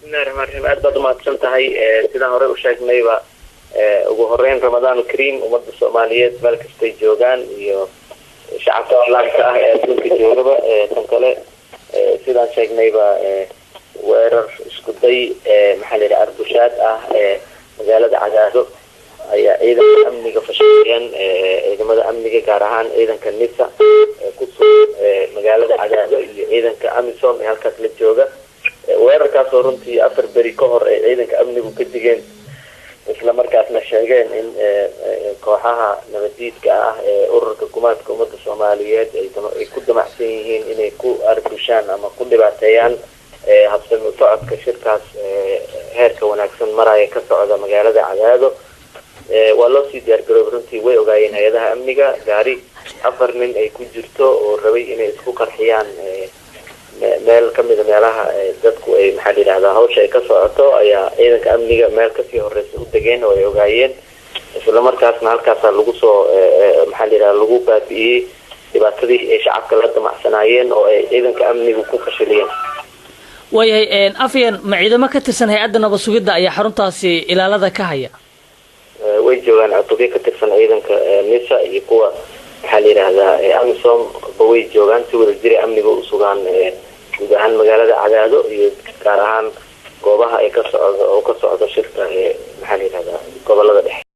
Bismillahi raxmaan raxiim, aad baad umahadsan tahay. Sidaan horey u sheegnayba, ugu horeyn Ramadaan Kariim ummadda Soomaaliyeed meel kastay joogaan iyo shacabka islaamka ah ee adduunka joogaba. Tan kale, sidaan sheegnayba, weerar isku day, maxaa la yidhaha, arbushaad ah ee magaalada Cadaado ayaa ciidanka amniga fashiliyeen. Ciidamada amniga, gaar ahaan ciidanka NISA ee ku sugan magaalada Cadaado iyo ciidanka AMISOM ee halkaas la jooga, weerarkaas oo runtii 4 beri ka hor ay ciidanka amnigu ka digeen, isla markaasna sheegeen in kooxaha nabadiidka ah ee ururka gumaadka ummadda Soomaaliyeed ay ku damacsan yihiin inay ku arbushaan ama ku dhibaateeyaan habsami socodka shirkaas heerka wanaagsan maraya ka socda magaalada Cadaado. Waa loo sii diyaar garoobay runtii, way ogaayeen hay-adaha amniga. Gaari afar nin ay ku jirto oo rabay inay isku qarxiyaan meel kamida meelaha dadku ay, maxaa la yidhahdaa, hawsha ay ka socoto ayaa ciidanka amniga meel kasii horeysa u degeen oo ay ogaayeen, isla markaasna halkaasaa lagu soo, maxaa la yidhahda, lagu baabi'iyey dhibaatadii ay shacabka la damacsanaayeen oo ay ciidanka amnigu ku fashiliyeen. Waayahay afyeen, ma ciidamo ka tirsan hay-adda nabad sugidda ayaa xaruntaasi ilaalada ka haya? Way joogaan cutubyo ka tirsan ciidanka NISA iyo kuwa, maxaa la yidhaahdaa, AMISOM ba way joogaan, si wada jira amniga u sugaan guud ahaan magaalada Cadaado iyo gaar ahaan goobaha ay ka socdo oo ka socdo shirka, maxaa la yidhahdaa, gobolada dhexe.